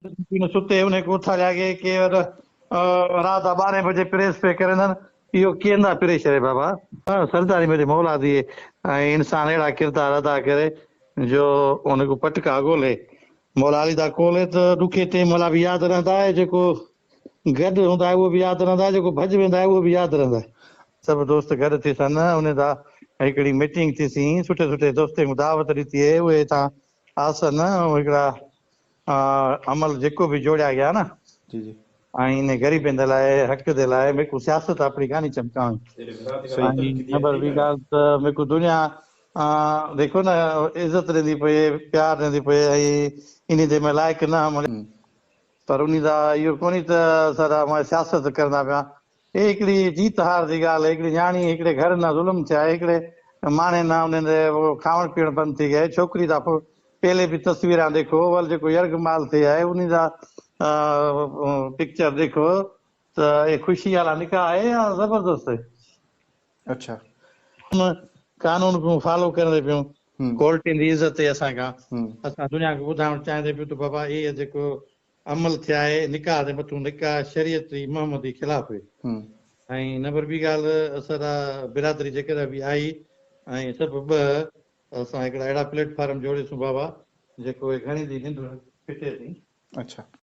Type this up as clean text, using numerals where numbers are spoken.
ستي ان کي اٿاريا ڪي ڪي رات جا 12 بجي پريس پئي ڪرن، اهو ڪيئن ٿا پريشر بابا. سرداري ميري مولا the ۽ انسان اهڙا ڪردار ادا ڪري جو ان کي پٽڪا ڳولي. مولا علي دا ڪول ته ڏکي ٽيم والا به ياد رهندا آهي، جيڪو گڏ هوندا آهي اهو به ياد رهندا آهي، جيڪو ڀڄ ويندا آهي اهو به ياد رهندا آهي. سڀ دوست گڏ ٿي سن، ان دا هڪڙي ميٽنگ ٿي سين، سٺي سٺي دوستن کي دعوت ڏتي آهي، اهي هتان آسن هڪڙا عمل جيڪو به جوڙيا گيا نه جي جي ۽ ان غريبن جي لاء حق جي لاء ميڪو سياست اپڻي ڪاني چمڪاوي. صحيح. نمبر ٻي ڳالهه ته ميڪو دنيا ديکو نه عزت ڏيندي پئي، پيار ڏيندي پئي ۽ ان جي ۾ لائق نه هم، پر ان دا اهو ڪونهي ته سر مان سياست ڪرندا پيا. هي هڪڙي جيت هار جي ڳالهه، هڪڙي نياڻي هڪڙي گهر نه ظلم ٿيا، هڪڙي ماڻهي نه انهن جي کاوڻ پيئڻ بند ٿي گئي، ڇوڪري دا پهلي به تصويران ديکو، ول جيڪو يرغمال ٿي آهي انهي دا پڪچر ديکو ته هي خوشي والا نڪاح آهي يا زبردست آهي. اڇا. قانون کون فالو ڪرندي پيون، ڪورٽين جي عزت تي اسان کان اسان دنيا کي ٻڌائڻ چاهيندي پيون ته بابا هي جيڪو عمل ٿيا آهي نڪاح جي مٿون نڪاح شريعت محمدي خلاف هي. ۽ نمبر ٻي ڳالهه اسان برادري جيڪڏهن به آئي ۽ سڀ ٻه اسان هڪڙا اهڙا پليٽ فارم جوڙيسون بابا جيڪو هي گهڻي the ننڊ ڦٽي ٿي. اڇا.